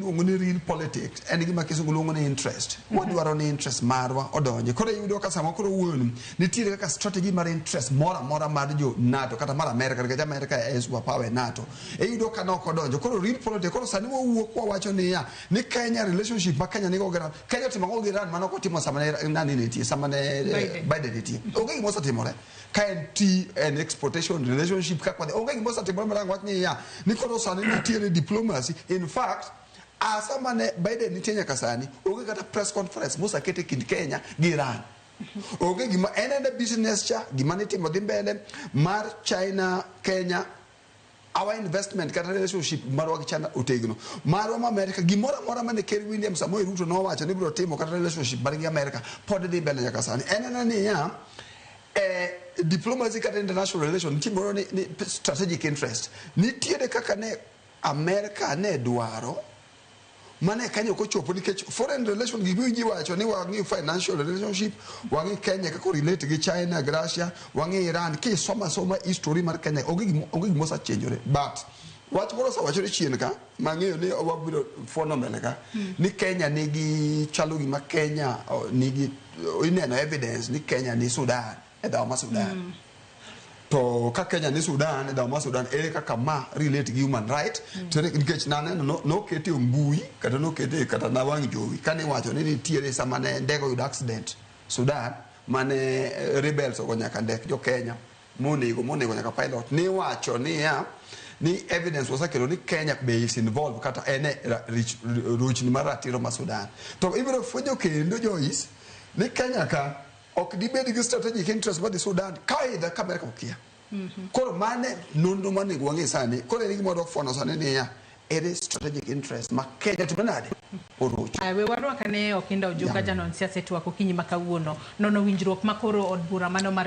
iluongo ni real politics en gima kisungu luongo ni interest. Wadwaro ni interest marwa odonje. Koro iyudo ka sama koro wuoyo nitiere kaka strategy mar interest moro amora mar jo NATO kata mar America, nikech America e super power e NATO. Iyudo ka nok odonjo. Koro real politics, koro sani wawuok wawacho niya ni Kenya, relationship ma Kenya nigo gi Iran, Kenya otimo ang'o gi Iran mane ok otimo sama ne nani nitie, sama ne Biden. Biden nitie? Onge gima osetimore. Ka en tea and exportation relationship kaka wadhi, onge gima osetimore marang wach niya ni koro sani nitiere diplomacy. In fact, a sama ne Biden nitie nyaka sani, onge kata press conference moseket e kind Kenya gi Iran. Onge gima en ena business cha gima nitimo dhi mbele mar China. Kenya, our investment kata relationship marwa gi China otegno. Marwa ma America, gimoro amora mane Ker William Samoei Ruto nowacho ni biro timo kata relationship margi gi America pod dhi mbele nyaka sani. En ena niya, diplomacy kata international relation nitie moro ni strategic interest. Nitiere kaka ne America ne dwaro mane Kenya ok ochopo, nikech foreign relation, gik miwinji wacho ni wang'i financial relationship, wang'i Kenya kaka relate gi China gi Russia, wang'i Iran. Kisoma asoma history mar Kenya, onge gima osechenjore. But wach moro osewachore chien ka mang'eyo ni wabiro fuono mbele ka ni Kenya nigi chalo gima Kenya nigi ineno evidence ni Kenya ni Sudan e dhawo ma Sudan. To ka Kenya ni Sudan e dhawo ma Sudan, ere kaka ma relate gi human right? To nikech naneno nokete e mbui kata nokete kata na wang' jowi kane iwacho ni nitiere sama ne ndege oyudo accident Sudan mane rebels ogo nyaka ndek jo Kenya monego nyaka pilot, niwacho niya ni evidence osekelo ni Kenya be is involved kata en e rochni mar ratiro ma Sudan. To ibiro fwenyo kendo, Joyce, ni Kenya ka ok dibed gi strategic interest madhi Sudan ka idha ka Amerika okia. Koro mane nonro manego wang'e sani. Koro en gima wadok fwano sani niya ere strategic interest ma Kenya timo nade orocho. Aya, we warwak ane Okinda Ojuka, janon siasa e twak okinyi ma kawuono nono winjruok ma koro od bura mano mar